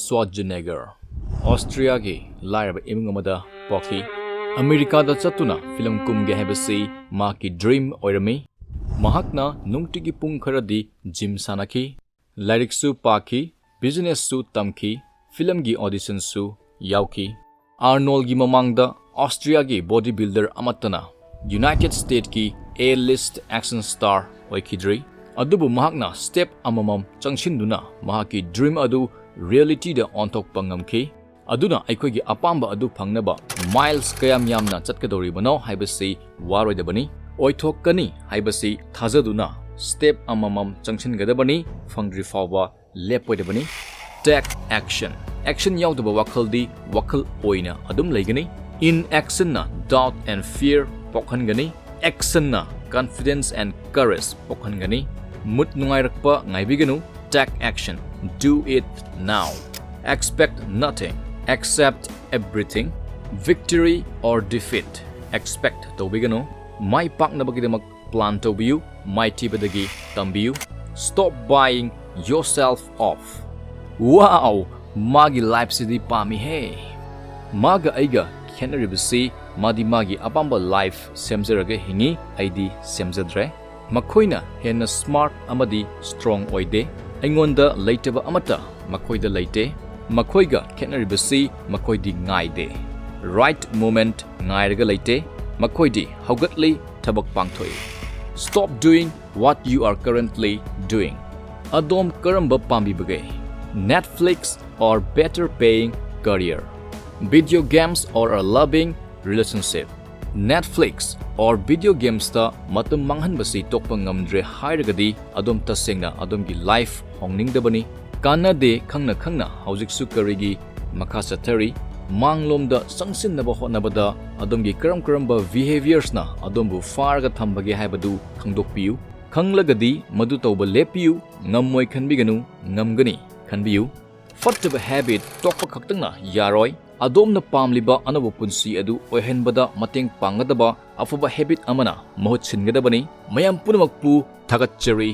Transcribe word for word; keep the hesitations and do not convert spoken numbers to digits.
ꯁ꯭ꯋꯥꯠꯖꯦꯅꯦꯒꯔ꯫ ꯑꯣꯁꯇ꯭ꯔꯤꯌꯥꯒꯤ ꯂꯥꯏꯔꯕ ꯏꯃꯨꯡ ꯑꯃꯗ ꯄꯣꯛꯈꯤ꯫ ꯑꯃꯦꯔꯤꯀꯥꯗ ꯆꯠꯇꯨꯅ ꯐꯤꯂꯝ ꯀꯨꯝꯒꯦ ꯍꯥꯏꯕꯁꯤ ꯃꯍꯥꯛꯀꯤ ꯗ꯭ꯔꯤꯝ ꯑꯣꯏꯔꯝꯃꯤ꯫ ꯃꯍꯥꯛꯅ ꯅꯨꯡꯇꯤꯒꯤ ꯄꯨꯡ ꯈꯔꯗꯤ ꯖꯤꯝ ꯁꯥꯟꯅꯈꯤ, ꯂꯥꯏꯔꯤꯛꯁꯨ ꯄꯥꯈꯤ, ꯕꯤꯖꯤꯅꯦꯁꯁꯨ ꯇꯝꯈꯤ, ꯐꯤꯂꯝꯒꯤ ꯑꯣꯗꯤꯁꯟꯁꯨ ꯌꯥꯎꯈꯤ꯫ ꯑꯥꯔꯅꯣꯜꯒꯤ ꯃꯃꯥꯡꯗ ꯑꯣꯁꯇ꯭ꯔꯤꯌꯥꯒꯤ ꯕꯣꯗꯤ ꯕꯤꯜꯗꯔ ꯑꯃꯠꯇꯅ ꯌꯨꯅꯥꯏꯇꯦꯗ ꯁ꯭ꯇꯦꯠꯀꯤ ꯑꯦ ꯂꯤꯁꯠ ꯑꯦꯛꯁꯟ ꯁ꯭ꯇꯥꯔ ꯑꯣꯏꯈꯤꯗ꯭ꯔꯤ꯫ ꯑꯗꯨꯕꯨ ꯃꯍꯥꯛꯅ ꯁ꯭ꯇꯦꯞ ꯑꯃꯃꯝ ꯆꯪꯁꯤꯟꯗꯨꯅ ꯃꯍꯥꯛꯀꯤ ꯗ꯭ꯔꯤꯝ ꯑꯗꯨ ꯔꯤꯌꯦꯂꯤꯇꯤꯗ ꯑꯣꯟꯊꯣꯛꯄ ꯉꯝꯈꯤ꯫ ꯑꯗꯨꯅ ꯑꯩꯈꯣꯏꯒꯤ ꯑꯄꯥꯝꯕ ꯑꯗꯨ ꯐꯪꯅꯕ ꯃꯥꯏꯜꯁ ꯀꯌꯥꯝ ꯌꯥꯝꯅ ꯆꯠꯀꯗꯧꯔꯤꯕꯅꯣ ꯍꯥꯏꯕꯁꯤ ꯋꯥꯔꯣꯏꯗꯕꯅꯤ꯫ ꯑꯣꯏꯊꯣꯛꯀꯅꯤ ꯍꯥꯏꯕꯁꯤ ꯊꯥꯖꯗꯨꯅ ꯁ꯭ꯇꯦꯞ ꯑꯃꯃꯝ ꯆꯪꯁꯤꯟꯒꯗꯕꯅꯤ, ꯐꯪꯗ꯭ꯔꯤ ꯐꯥꯎꯕ ꯂꯦꯞꯄꯣꯏꯗꯕꯅꯤ꯫ Take action. ꯑꯦꯛꯁꯟ ꯌꯥꯎꯗꯕ ꯋꯥꯈꯜꯗꯤ ꯋꯥꯈꯜ ꯑꯣꯏꯅ ꯑꯗꯨꯝ ꯂꯩꯒꯅꯤ꯫ ꯏꯟꯑꯦꯛꯁꯟꯅ doubt and fear ꯄꯣꯛꯍꯟꯒꯅꯤ꯫ ꯑꯦꯛꯁꯟꯅ confidence and courage ꯄꯣꯛꯍꯟꯒꯅꯤ꯫ Mood ꯅꯨꯡꯉꯥꯏꯔꯛꯄ ꯉꯥꯏꯕꯤꯒꯅꯨ꯫ Take action. Do it now. Expect nothing. Accept everything. Victory or defeat. Expect ꯇꯧꯕꯤꯒꯅꯨ꯫ ꯃꯥꯏ ꯄꯥꯛꯅꯕꯒꯤꯗꯃꯛ ꯄ꯭ꯂꯥꯟ ꯇꯧꯕꯤꯌꯨ, ꯃꯥꯏꯊꯤꯕꯗꯒꯤ ꯇꯝꯕꯤꯌꯨ꯫ Stop buying yourself off. Wow! ꯃꯥꯒꯤ ꯂꯥꯏꯐꯁꯤꯗꯤ ꯄꯥꯝꯃꯤꯍꯦ꯫ ꯃꯥꯒ ꯑꯩꯒ ꯈꯦꯠꯅꯔꯤꯕꯁꯤ ꯃꯥꯗꯤ ꯃꯥꯒꯤ ꯑꯄꯥꯝꯕ ꯂꯥꯏꯐ ꯁꯦꯝꯖꯔꯒ ꯍꯤꯡꯉꯤ, ꯑꯩꯗꯤ ꯁꯦꯝꯖꯗ꯭ꯔꯦ꯫ ꯃꯈꯣꯏꯅ ꯍꯦꯟꯅ ꯁ꯭ꯃꯥꯔꯠ ꯑꯃꯗꯤ ꯁ꯭ꯇ꯭ꯔꯣꯡ ꯑꯣꯏꯗꯦ꯫ ꯑꯩꯉꯣꯟꯗ ꯂꯩꯇꯕ ꯑꯃꯠꯇ ꯃꯈꯣꯏꯗ ꯂꯩꯇꯦ꯫ ꯃꯈꯣꯏꯒ ꯈꯦꯠꯅꯔꯤꯕꯁꯤ ꯃꯈꯣꯏꯗꯤ ꯉꯥꯏꯗꯦ꯫ ꯔꯥꯏꯠ ꯃꯣꯃꯦꯟꯠ ꯉꯥꯏꯔꯒ ꯂꯩꯇꯦ꯫ ꯃꯈꯣꯏꯗꯤ ꯍꯧꯒꯠꯂꯤ, ꯊꯕꯛ ꯄꯥꯡꯊꯣꯛꯏ꯫ Stop doing what you are currently doing. ꯑꯗꯣꯝ ꯀꯔꯝꯕ ꯄꯥꯝꯕꯤꯕꯒꯦ? Netflix or better paying career? Video games or a loving relationship? Netflix or video gamesꯇ ꯃꯇꯝ ꯃꯥꯡꯍꯟꯕꯁꯤ ꯇꯣꯛꯄ ꯉꯝꯗ꯭ꯔꯦ ꯍꯥꯏꯔꯒꯗꯤ ꯑꯗꯣꯝ ꯇꯁꯦꯡꯅ ꯑꯗꯣꯝꯒꯤ ꯂꯥꯏꯐ ꯍꯣꯡꯅꯤꯡꯗꯕꯅꯤ꯫ ꯀꯥꯟꯅꯗꯦ ꯈꯪꯅ ꯈꯪꯅ ꯍꯧꯖꯤꯛꯁꯨ ꯀꯔꯤꯒꯤ ꯃꯈꯥ ꯆꯠꯊꯔꯤ? ꯃꯥꯡꯂꯣꯝꯗ ꯆꯪꯁꯤꯟꯅꯕ ꯍꯣꯠꯅꯕꯗ ꯑꯗꯣꯝꯒꯤ ꯀꯔꯝ ꯀꯔꯝꯕ ꯕꯤꯍꯦꯕꯤꯌꯔꯁꯅ ꯑꯗꯣꯝꯕꯨ ꯐꯥꯔꯒ ꯊꯝꯕꯒꯦ ꯍꯥꯏꯕꯗꯨ ꯈꯪꯗꯣꯛꯄꯤꯌꯨ꯫ ꯈꯪꯂꯒꯗꯤ ꯃꯗꯨ ꯇꯧꯕ ꯂꯦꯞꯄꯤꯌꯨ꯫ ꯉꯝꯃꯣꯏ ꯈꯟꯕꯤꯒꯅꯨ, ꯉꯝꯒꯅꯤ ꯈꯟꯕꯤꯌꯨ꯫ ꯐꯠꯇꯕ ꯍꯦꯕꯤꯠ ꯇꯣꯛꯄ ꯈꯛꯇꯪꯅ ꯌꯥꯔꯣꯏ꯫ ꯑꯗꯣꯝꯅ ꯄꯥꯝꯂꯤꯕ ꯑꯅꯧꯕ ꯄꯨꯟꯁꯤ ꯑꯗꯨ ꯑꯣꯏꯍꯟꯕꯗ ꯃꯇꯦꯡ ꯄꯥꯡꯒꯗꯕ ꯑꯐꯕ ꯍꯦꯕꯤꯠ ꯑꯃꯅ ꯃꯍꯨꯠ ꯁꯤꯟꯒꯗꯕꯅꯤ꯫ ꯃꯌꯥꯝ ꯄꯨꯝꯅꯃꯛꯄꯨ ꯊꯥꯒꯠꯆꯔꯤ꯫